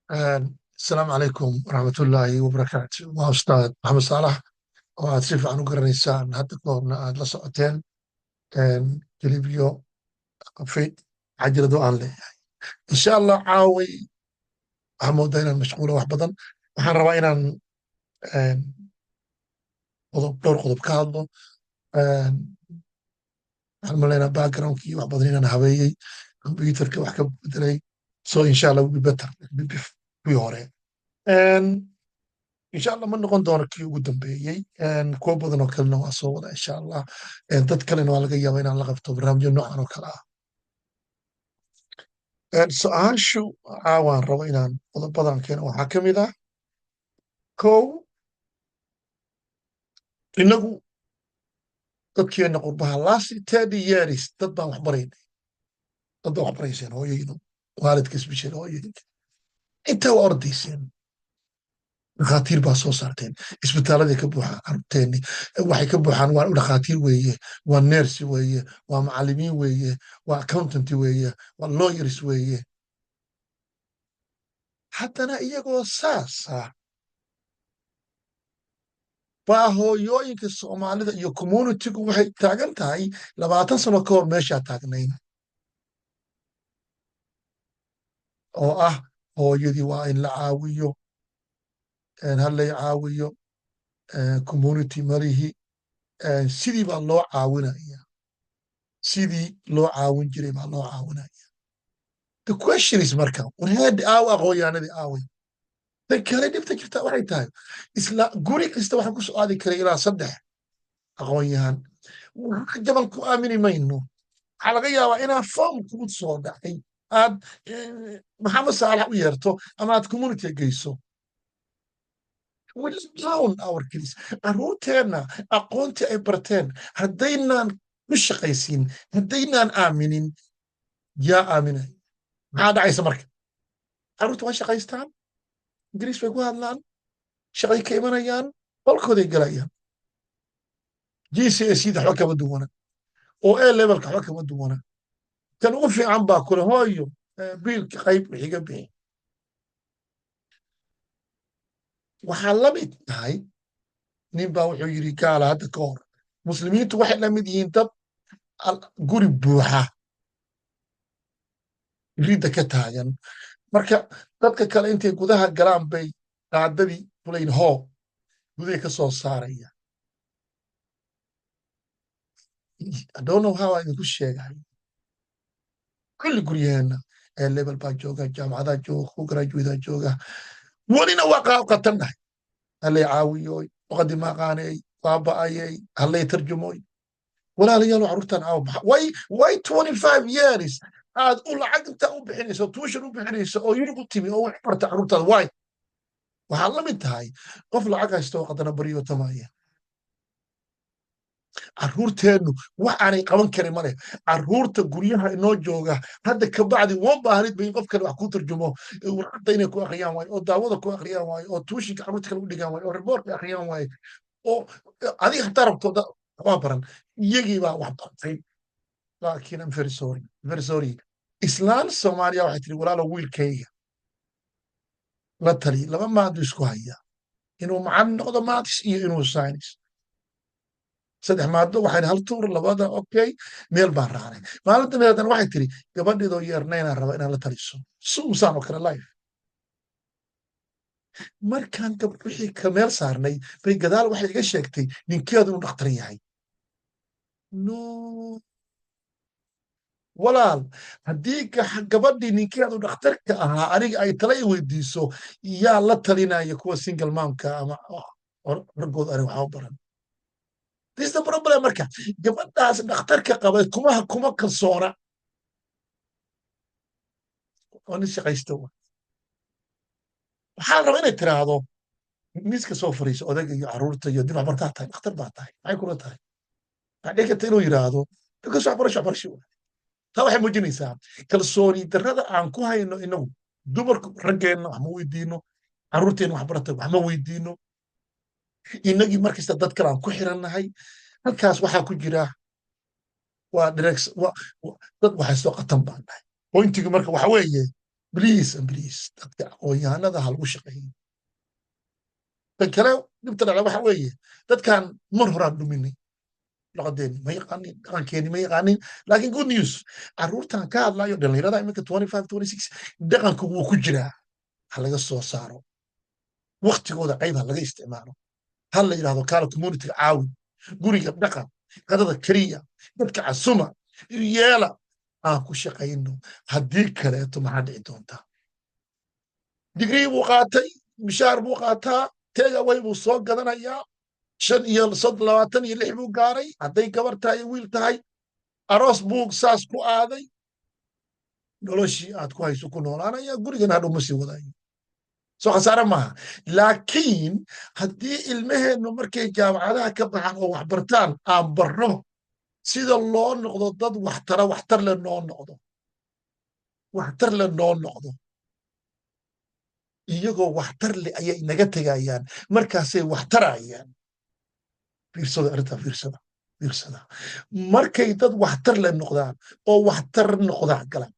Asalaamu calaykum waraxmatullaahi wabarakaatu. Waa Ustaad Maxamed Saalax oo aad si fiican u garanaysaan, hadda ka horna aad la socoteen clipyo fayd cajalado aan leeyahay. Insha Allah caaway waxaan moodaa inaan mashquulo wax badan. Waxaan rabaa inaan qodob, dhowr qodob ka hadlo. Waxaan malaynaa backgroundkii wax badan inaan habeeyey, computerka wax ka bedelay, so insha Allah will be better kuwii hore. Insha Allah ma noqon doono kii ugu dambeeyey. Kuwo badan oo kalena waa soo wada insha Allah. Dad kalena waa laga yaaba inaan la qabto barnaamijyo noocan oo kale ah. Su-aashu caawaan rabo inaan qodobadan keeno waxaa ka mid ah: kow, innagu dadkeenna qurbaha last 30 years dad baan wax baraynay, dad baan wax barayseen, hooyaydu, waalidka, especially hooyooyinka. Intaa waa ordayseen, dhakhaatiir baa soo saarteen, isbitaaladii ka buuxaan carruurteenni, waxay ka buuxaan waa dhakhaatiir weeye, waa nurse weeye, waa macallimiin weeye, waa accountant weeye, waa lawyers weeye. Haddana iyagoo saasa baa hooyooyinka Soomaalida iyo communitygu waxay taagan tahay 20 sano ka hor meeshaa taagnayn, oo ah hooyadii waa in la caawiyo, ha lay caawiyo, community malihi. Sidii baa loo caawinaya, sidii loo caawin jiray baa loo caawinaya. The question is marka, warheedi aaw, aqoonyahanadii aaway? Tan kale dhibta jirta waxay tahay, isla guri kasta waxaan ku soo aadi karay ilaa saddex aqoonyahan. Jabal ku aamini mayno. Waxaa laga yaabaa inaa form kugu soo dhacay aad Maxamed Saalax u yeerto ama aad community geyso. We let down our kids. Carruurteenna aqoontii ay barteen haddaynaan ku shaqaysiin, haddaynaan aaminin, yaa aaminay? Maxaa dhacaysa marka? Carruurta waa shaqaystaan, Ingiriis bay ku hadlaan, shaqay ka imanayaan, qolkooday galayaan. GCSE da waxba kama duwana oo A levelka waxba kama duwana. Kan ugu fiican baa kule, "Hooyo, biilka qayb wixiga bixi." Waxaa la mid tahay nin baa wuxuu yidhi gaala hadda ka hor, muslimiintu waxay la mid yihiin dad guri buuxa ridda ka taagan. Marka dadka kale intay gudaha galaan bay qaadadii kulayn hoo gudahay ka soo saaraya. I don't know how idinku sheegayo. Kulli guryaheenna ee level baa jooga, jaamacadaa jooga, ku graduateaa jooga, welina waa qatannahay. Hallay caawiyoy, luqadii ma aqaanay, waa ba'ayay, hallay tarjumoy. Walaalayaal, carruurtan caawa maxa way 25 years aad u lacag intaa u bixinayso, tuition u bixinayso, oo Yurub u timi oo wax barta carruurtaada? Way waxaad la mid tahay qof lacag haysta oo qadana baryo tamaya. Carruurteennu wax aanay qaban karin ma leh. Carruurta guryaha inoo jooga hadda ka bacdi uma baahnid ba in qof kale wax kuu tarjumo. Warqadda inay ku akhriyaan waayo, oo daawada ku akhriyaan waayo, oo tuitionka carruurta kale u dhigaan waayo, oo reportka akhriyaan waayo, oo adiga hataa rabto waa baran. Iyagii baa wax bartay. Laakiin I'm very sorry, very sorry. Islaan Soomaaliya waxay tiri, "Walaalo, wiilkayga la tali, laba maado isku haya, inuu macallin noqdo maths iyo inuu science, saddex maado waxaan hal tuur labada." Okay, meel baan raacnay. Maalin dambe haddana waxay tiri, gabadheedoo yeernaynaan raba inaan la taliso suusaan oo kale life. Markaan gabadh wixii ka meel saarnay bay gadaal waxay iga sheegtay ninkeedu inuu dhakhtar yahay. No walaal, haddii gabadhii ninkeedu dhakhtarka ahaa aniga ay tala i weydiiso, yaa la talinaya kuwa single momka ama raggooda aniga waxaa u baran? This is the problem. Marka gabadhaas dhakhtarka qaba kuma kalsoona oo nin shaqaysta wa. Waxaa la rabaa inay tiraahdo, miiska soo fariiso odayga iyo carruurta iyo dib, waxbartaa tahay, dhakhtar baa tahay, maxay kula tahay? Waxaa dhici karta inuu yidhaahdo, because waxbarasho waxbarasho wa. Taa waxay muujinaysaa kalsooni darrada aan ku hayno inagu dumarku. Raggeenna wax ma weydiino, carruurteenna wax barata wax ma weydiino. Inagii markasta dad kale aan ku xirannahay. Halkaas waxaa ku jira waa direx dad waxay soo qatan baan nahay. Pointigu marka waxa weeye, Please and please, dadka aqoon-yahanada ha lagu shaqeeyo. Tan kale, dhibta dhacda waxa weeye, dadkan mar horaan dhuminay. Luqadeeni ma yaqaanin, dhaqankeeni ma yaqaanin. Laakiin good news, carruurtan ka hadlayo, dhalinyarada iminka 25, 26, dhaqanku wuu ku jiraa. Ha laga soo saaro waktigooda, qayb ha laga isticmaalo. Ha la yidhahdo, "Kaala, communityga caawi, guriga dhaqan, qadada keliya, dadka casuma yeela." Aan ku shaqayno. Haddii kaleeto maxaa dhici doontaa? Digrii buu qaatay, mishaar buu qaataa, takeaway buu soo gadanayaa. 35, 26 buu gaaray, hadday gabar tahay, wiil tahay, aroos buu saas ku aaday. Noloshii aad ku hayso ku noolaanaya, gurigan hadhow ma sii wadayo. Soo khasaare maaha? Laakiin haddii ilmaheennu markay jaamacadaha ka baxaan oo wax bartaan, aan barno sida loo noqdo dad waxtara, waxtar le noo noqdo, waxtar le noo noqdo, iyagoo waxtar le ayay naga tegayaan, markaasay waxtarayaan. Fiirsada arrintaa, fiirsada, fiirsada. Markay dad waxtar le noqdaan oo waxtar noqdaan galaan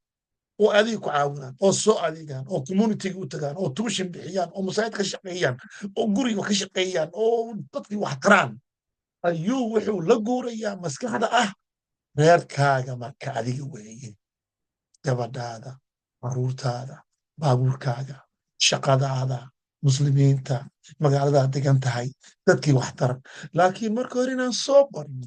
oo adeeg ku caawinaan oo soo adeegaan oo communityga u tagaan oo tuition bixiyaan oo masaajid ka shaqeeyaan oo guriga ka shaqeeyaan oo dadkii wax taraan, ayuu wuxuu la guurayaa maskaxda ah reerkaaga. Marka adiga weeye, gabadhaada, caruurtaada, baabuurkaaga, shaqadaada, muslimiinta, magaaladaad degan tahay, dadkii wax tar. Laakiin marka hore inaan soo barin.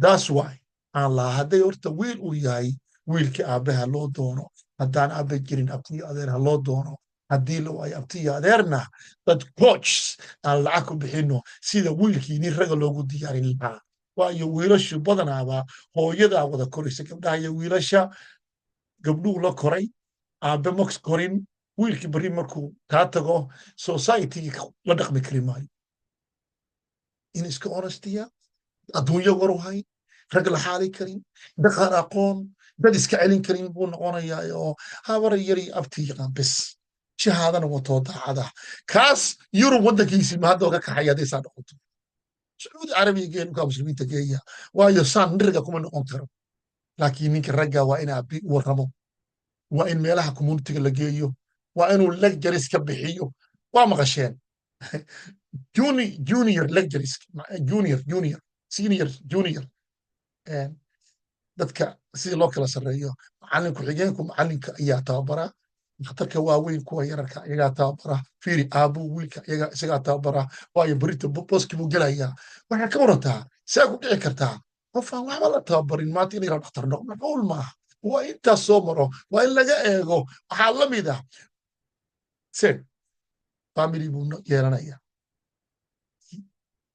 That's why aan lahaa, hadday horta wiil uu yahay, wiilkii aabbe ha loo doono. Haddaan aabbe jirin, abtiyo adeer ha loo doono. Haddii la waayo abtiyo adeerna, dad coaches aan lacag ku bixino sida wiilkii nin ragga loogu diyaarin lahaa. Waayo, wiilashu badanaaba hooyadaa wada koraysa gabdhaha iyo wiilasha. Gabdhuu la koray, aabbe max korin. Wiilkii berri markuu kaa tago, societygii la dhaqmi kari maayo. In iska honesty ah, adduunyo waru hayn, rag la xaali karin, dhaqan aqoon, dad iska celin karin buu noqonayaa oo habar yari abti yaqaan bes, shahaadana watoo daacada. Kaas Yurub waddankiisii ma hadda ka kaxaya? Hadday saa noqoto, Sacuudi Carabiya geeya, dhulka muslimiinta geeya. Waayo, saan nirga kuma noqon karo. Laakiin ninka ragga waa in aabi u warramo, waa in meelaha communityga la geeyo, waa inuu lectures ka bixiyo. Waa maqasheen junior lectures, junior, junior, senior, junior, dadka sidii loo kala sarreeyo. Macallin ku-xigeenku macallinka ayaa tababara. Dhakhtarka waaweyn kuwa yararka iyagaa tababara. Fiiri, aabuu wiilka iyaga isagaa tababara. Waayo, berita boski buu gelayaa. Waxaa ka warantaa, see ku dhici kartaa qof aan waxba la tababarin maanta inay dhakhtar noqdo? Macquul maaha. Waa intaas soo maro, waa in laga eego. Waxaa la mid ah sen family buu yeelanaya.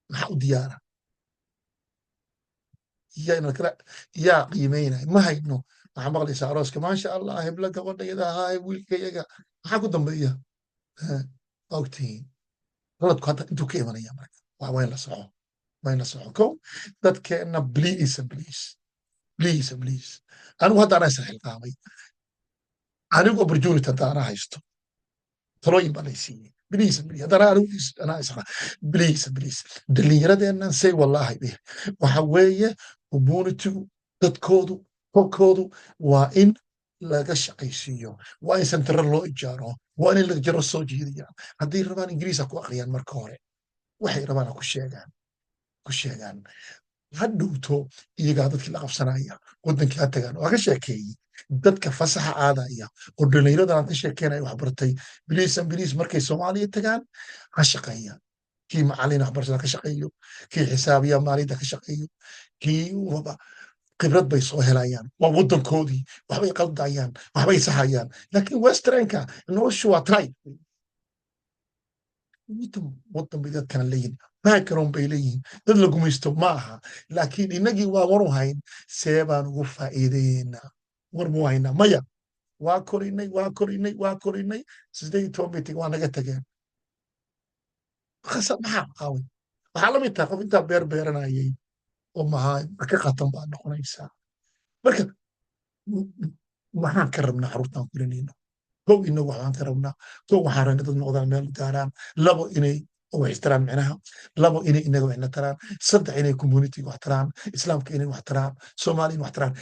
Maxaa u diyaara? Yaa qiimeynaya? Ma hayno. Waxaa maqlaysaa arooska, "Maasha Allah, hebla gabadhayada ahaa, wiilkayaga." Maxaa ku dambeeya? Ogtihiin qaladku hadda intuu ka imanaya. Marka waa in la soxo, waa in la soxo. Ko dadkeenna, please, please, please, please. Anigu hadda anaa isxilqaamay. Anigu opportunity hadda anaa haysto, talooyin baa lay siiyey. Please, please, haddana anigu anaa isra. Please, please, dhalinyaradeennan say wallahi dheh, waxa weeye communitygu, dadkoodu, kolkoodu waa in laga shaqaysiiyo, waa in centero loo ijaaro, waa in lecture soo jeediyaan. Hadday rabaan Ingiriis ha ku akhriyaan marka hore, waxay rabaan ha ku sheegaan, ku sheegaan. Ha dhowto iyagaa dadkii la qabsanaya, wadankii ha tagaan. Waa ka sheekeeyey dadka fasaxa aadaya oo dhalinyaradan aan ka sheekeynaya wax bartay. Please and please, markay Soomaaliya tagaan ha shaqeeyaan. Kii macallin waxbarashada ka shaqeeyo, kii xisaabiya maaliyadda ka shaqeeyo, kii khibrad bay soo helayaan. Waa waddankoodii, waxbay qaldayaan, waxbay saxayaan. Laakiin westernka noloshu waa try. Waddan waddan bay dadkana leeyihin, background bay leeyihin, dad la gumaysto ma aha. Laakiin innagii waa waru hayn. See baan ugu faa'iideyeynaa? War muu haynaa? Maya. Waa korinay, waa korinay, waa korinay. 18 bay tageen, waa naga tageen. Khasab maxaa aaway? Waxaa la mid tahay qof intaa beer beeranayay oo maxaa ka qatan baa noqonaysaa. Marka maxaan ka rabnaa carruurtaan korinayno? Kow, inagu waxbaan ka rabnaa. Kow, waxaan rabnaa dad noqdaan, meel gaaraan. Labo, inay wax istaraan micnaha. Labo, inay inaga waxna taraan. Saddex, inay community wax taraan, Islaamka inay wax taraan, Soomaaliya inay wax taraan,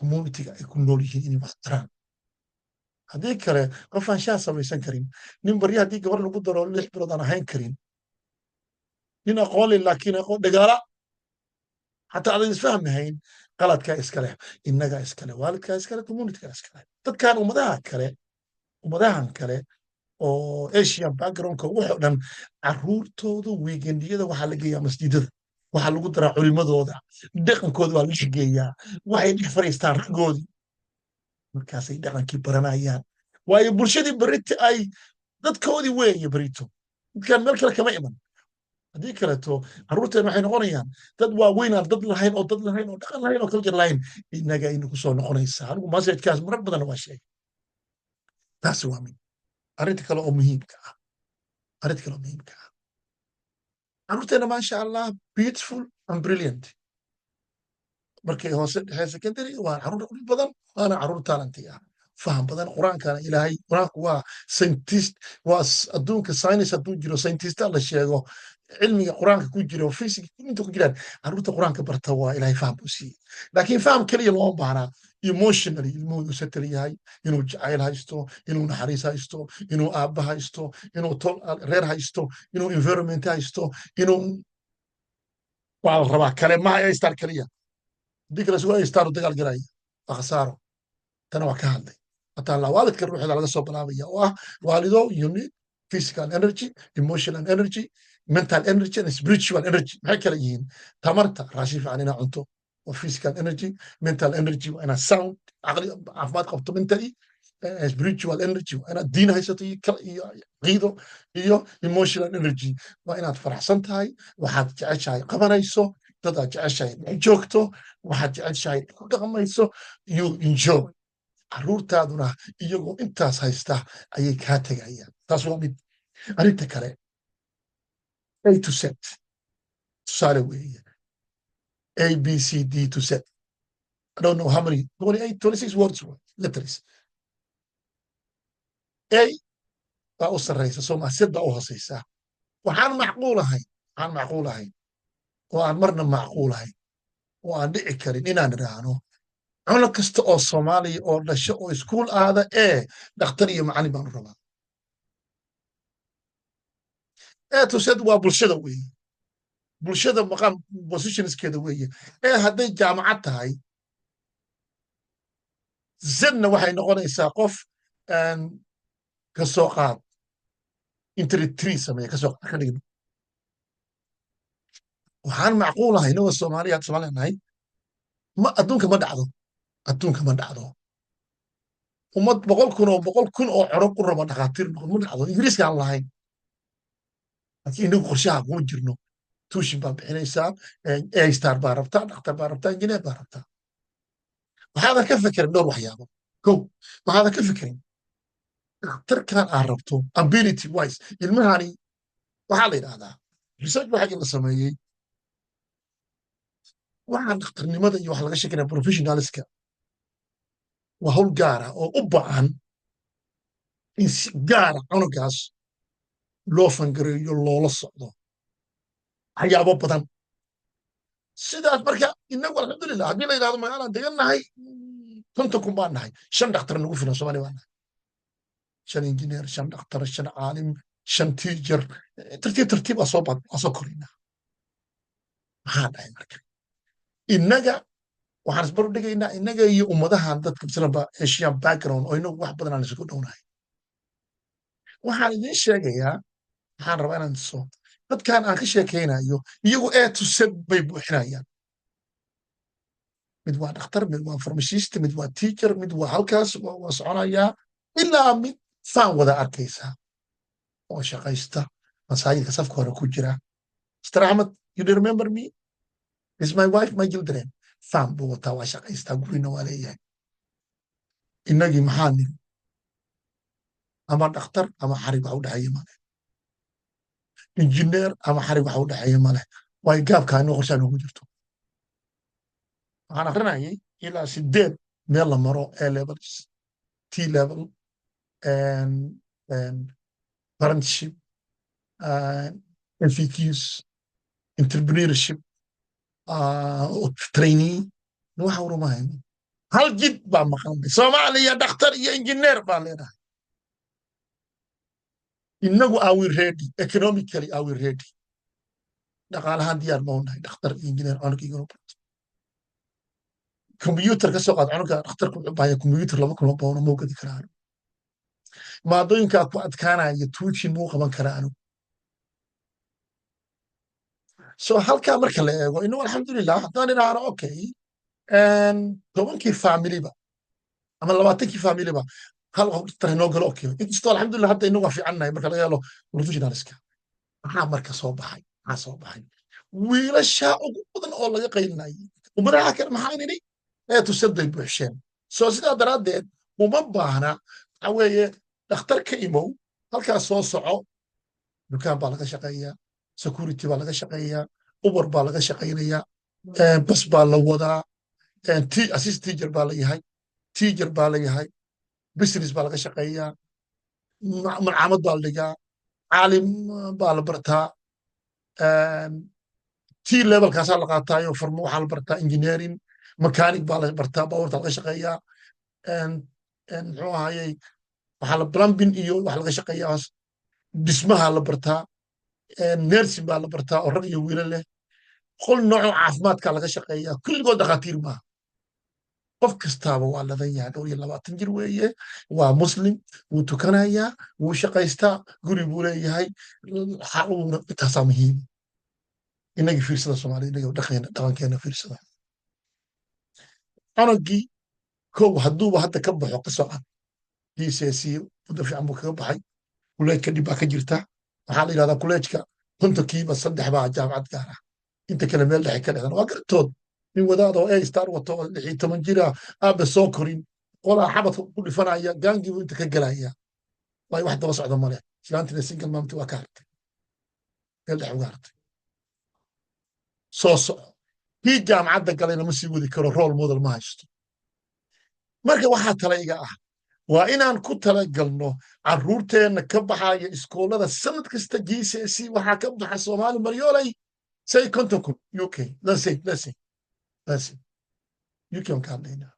communityga ay ku nool yihiin inay wax taraan. Haddii kale, qof aan shaah samaysan karin, nin barya haddii gabar lagu daro 6 bilood aan ahayn karin, nin aqoon leh laakiin aqoon dhagaala xataa adan isfahmahayn, qaladkaa iskale, innagaa iskale, waalidkaa iskale, communitygaa iskale. Dadkan ummadaha kale, ummadahan kale oo Asian backgroundka, waxoo dhan caruurtooda weekendiyada waxaa la geeyaa masjidada, waxaa lagu daraa culimadooda, dhaqankooda waa la dhex geeyaa, waxay dhex fadhiistaan raggoodii, markaasay dhaqankii baranayaan, waayo bulshadii berita ay dadkoodii weeye. Berito dadkaan meel kale kama iman. Haddii kaleeto, carruurteen waxay noqonayaan dad waaweyn aan dad lahayn oo dad lahayn oo dhaqan lahayn oo culture lahayn. Innaga aynu ku soo noqonaysaa. Anigu messagekaas marar badan waa sheegay. Taasi waa mid. Arrinta kale oo muhiimka ah, carruurteena, maasha Allah, beautiful and brilliant. Markay hoose dhexe secondary waa carruur qurux badan, waana carruur talented ah, faham badan. Qur-aankana Ilaahay, Qur-aanku waa scientist, waa adduunka science hadduu jiro, scientista la sheego, cilmiga Qur-aanka ku jiro, physics inta ku jiraan. Carruurta Qur-aanka barta waa Ilaahay faham buu siiyey, laakiin faham keliya looma baahnaa. Emotionally ilmuhu inuu settle yahay, inuu jacayl haysto, inuu naxariis haysto, inuu aabba haysto, inuu tol reer haysto, inuu environment haysto, inuu waa la rabaa kale maha A star keliya. Haddii kale isugu A star u dagaal galaya, waa khasaaro. Tana waa ka hadlay. Hataa la waalidka ruuxda laga soo bilaabaya oo ah waalido, you need physical energy, emotional energy, mental energy and spiritual energy. Maxay kala yihiin? Tamarta, raashin fiican inaa cunto waa physical energy. Mental energy waa inaad sound caqli caafimaad qabto mentally. Spiritual energy waa inaad diin haysato iyo caqiido. Iyo emotional energy waa inaad faraxsan tahay, waxaad jeceshahay qabanayso, dad aad jeceshahay dhex joogto, waxaad jeceshahay ku dhaqmayso, you enjoy. Carruurtaaduna iyagoo intaas haysta ayay kaa tegayaan. Taas waa mid. Arrinta kale, A to Z tusaale weeye. A, B, C, D to Z, I don't know how many, 28, 26 words, letters. A baa u sarreysa sooma? Z baa u hooseysa. Waxaan macquul ahayn oo aan marna macquul ahayn oo aan dhici karin inaan idhaahno cuno kasta oo Soomaaliya oo dhasho oo iskuul aada ee dhakhtar iyo macallin baan u rabaa. A to Z waa bulshada weeye, bulshada maqaam positionskeeda weeye. Ee hadday jaamacad tahay, Zna waxay noqonaysaa qof ka soo qaad entry three sameeya, kasoo qaad ka dhigno. Waxaan macquul ahay inagoo Soomaaliya, Soomaaliya nahay, ma adduunka ma dhacdo, adduunka ma dhacdo ummad 100,000 oo 100,000 oo coro ku raba dhakhaatiir noqon. Ma dhacdo. Ingiriiska aan lahayn, laakiin inagu qorshaha kuma jirno. Tuition baa bixinaysaa, A star baa rabtaa, dhakhtar baa rabtaa, engineer baa rabtaa. Waxaadan ka fekerin dhowr waxyaabo. Kow, waxaadan ka fekerin dhakhtarkan aad rabto ability wise ilmahani. Waxaa la yidhahdaa research waxaa la sameeyey, waxaan dhakhtarnimada iyo waxa laga sheekanaya professionalska waa hawl gaara oo u baahan in si gaara cunugaas loo fangareeyo, loola socdo waxyaabo badan. Sidaas marka inagu, alxamdulilah, haddii la yidhahdo magaalaan degannahay, 50,000 baan nahay, shan dhakhtar nagu filan. Soomaaliya baan nahay, shan engineer, shan dhakhtar, shan caalim, shan teacher, tartiib tartiib waa soo koraynaa. Maxaa dhahay marka? Innaga waxaan isbaru dhigaynaa innaga iyo ummadahan dadka masalanba Asian background oo inagu wax badan aan isugu dhownahay. Waxaan idiin sheegayaa, waxaan rabaa inaan tuso dadkan aan ka sheekaynayo, iyagu A to Z bay buuxinayaan. Mid waa dhakhtar, mid waa pharmacist, mid waa teacher, mid waa halkaas waa soconayaa, ilaa mid faan wada arkaysa oo shaqaysta, masaajidka safka hore ku jira. Mr Ahmed, you remember me? Is my wife, my children. Faan buu wataa, waa shaqaystaa, gurina waa leeyahay. Innagii maxaa niri? Ama dhakhtar ama xarig wax u dhexeeya male, injineer ama xarig wax u dhexeeya male. Waayo gaabkaa inoo qorshaa noogu jirto. Waxaan akrinayay ilaa sideed meel la maro: A levels, T level, apprenticeship, NVQs, entrepreneurship, trainee. Waxa uruma hayno. Hal jid baa maqanay. Soomaaliya dhakhtar iyo injineer baan leenahay. Innagu, are we ready economically? Are we ready? Dhaqaalahaan diyaar ma unahay dhakhtar iyo injineer cunugayga inuu barto? Computer ka soo qaad. Cunuga dhakhtarku wuxuu baahaya computer 2000 oo pound. Muu gadi karaa? Maadooyinkaa ku adkaanaya tuition muu qaban karaa anigu? So halkaa marka la eego, inagu alxamdulilah haddaan idhaahno, okay, 10kii familiba ama 20kii familiba hal qof dhaktar inoo galo, okay. Inkastoo alxamdulilah hadda inagu waa fiicannahay marka laga helo professionalska. Maxaa marka soo baxay? Maxaa soo baxay? Wiilasha ugu badan oo laga qaylinayay ummadaha kale maxaa nidhi ee tusaday buuxsheen. So sidaa daraaddeed uma baahna. Waxa weeye, dhakhtar ka imow, halkaas soo soco, dukaan baa laga shaqeeyaa, security baa laga shaqeeyaa, Uber baa laga shaqaynayaa, bas baa la wadaa, assist teacher baa la yahay, teacher baa la yahay, business baa laga shaqeeyaa, malcaamad baa la dhigaa, caalim baa la bartaa, T levelkaasaa la qaataayo farmo waxaa la bartaa, engineering, mechanic baa la bartaa, baabuurta laga shaqeeyaa, muxuu ahayey, waxaa la plumbing iyo waxa laga shaqeeyaa, dhismaha la bartaa, nursing baa la bartaa oo rag iyo wiilo leh, qol noocoo caafimaadka laga shaqeeyaa. Kulligood dhakhaatiir maaha. Qof kastaaba waa ladan yahay. Dhowr iyo 20 jir weeye, waa Muslim, wuu tukanayaa, wuu shaqaystaa, guri buu leeyahay. Intaasaa muhiim. Inagii fiirsada, Soomaalida inaga dhaqeena, dhaqankeena fiirsada. Cunugii kow hadduuba hadda ka baxo, ka socod GCSE muddo fiican buu kaga baxay. Kuleejka dhib baa ka jirta. Waxaa la yidhahdaa kuleejka 50kiiba saddex baa jaamacad gaar ah, inta kale meel dhexe ka dhexdan. Waa gartood. Nin wadaad oo A star wato oo 16 jira, aabe soo korin, qolaa xabadka ku dhifanaya, gaangiibu inta ka gelaya, waayo wax daba socda male. Islaantina single momti waa ka hartay, meel dhex uga hartay. Soo soco, kii jaamacadda galayna ma sii wadi karo, role model ma haysto. Marka waxaa tala iga ah, waa inaan ku talagalno carruurteenna ka baxaya iskoolada sanad kasta GCSE. Waxaa ka baxa Soomaali maryoolay say 50,000 UK. Let's say UK aan ka hadlaynaa.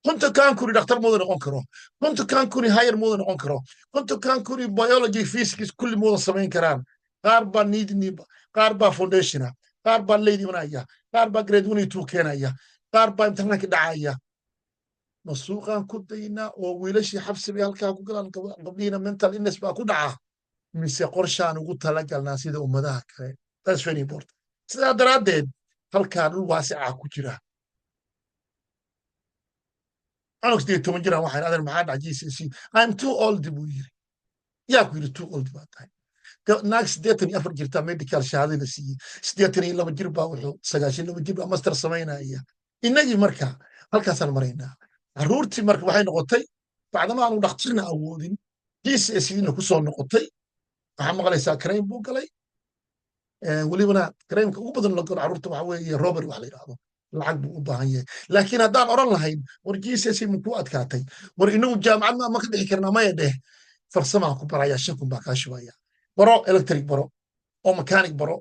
50kan kuni dhakhtar mooda noqon karo, 50kan kuni higher mooda noqon karo, 50kan kuni biology, physics kulli mooda samayn karaan. Qaar baa niidniba, qaar baa foundationa, qaar baa late imanaya, qaar baa grade one iyo two keenaya, qaar baa imtixaanka dhacaya. Ma suuqaan ku daynaa oo wiilashii xabsi bay halkaa ku galaan, gabdhihiina mental illness baa ku dhaca, mise qorshaan ugu talagalnaa sida ummadaha kale? That's very important. Sidaa daraaddeed halkaa dhul waasica ku jira. Cunug 18 jiraan waxay adeer, maxaa dhac GCSE? "I'm too old," buu yiri. Yaa ku yiri too old baa tahay? Naag 84 jirta medical shahaado la siiyey, 82 jir baa wuxuu, 92 jir baa master samaynaya. Innagii marka halkaasaan maraynaa. Carruurtii marka waxay noqotay, bacdama aanu dhakhtarna awoodin, GCSE-na ku soo noqotay, waxaa maqlaysaa crime buu galay. Welibana crimeka ugu badan la galo carruurta waxa weeye robbery wax la yidhaahdo. Lacag buu u baahan yahay. Laakiin haddaan oran lahayn, war GCSE ma kuu adkaatay? War inagu jaamacad ma ka dhixi karnaa? Maya dheh, farsamaan ku baraya, 5000 baa kaa shubaya, baro electric, baro oo mechanic, baro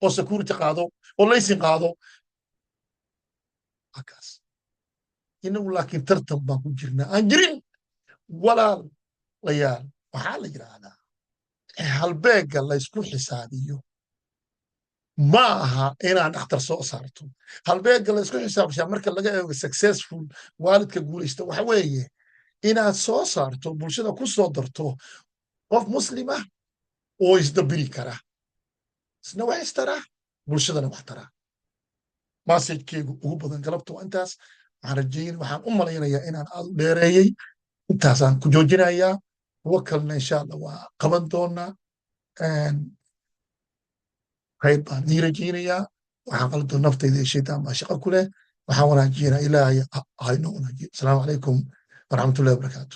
oo security qaado oo licence qaado halkaas. Inagu laakiin tartan baan ku jirnaa aan jirin. Walaalayaal, waxaa la yidhaahdaa halbeegga laysku xisaabiyo ma aha inaan dhakhtar soo saarto. Halbeegga laysku xisaabshaa marka laga eego successful waalidka guulaysta waxa weeye inaad soo saarto, bulshada ku soo darto qof Muslim ah oo isdabiri kara, isna wax istara, bulshadana wax tara. Messagekeygu ugu badan galabta waa intaas. Waxaan rajayn, waxaan u malaynayaa inaan aad u dheereeyey. Intaasaan ku joojinayaa. Kuwo kalena insha Allah waa qaban doonaa. Khayr baan ii rajaynayaa. Waxaan qaldo naftayda iyo shaydaan baa shaqo ku leh. Waxaan wanaajinaa Ilaahay ha inoo wanaajiyo. Asalaamu calaykum waraxmatullahi wabarakaatu.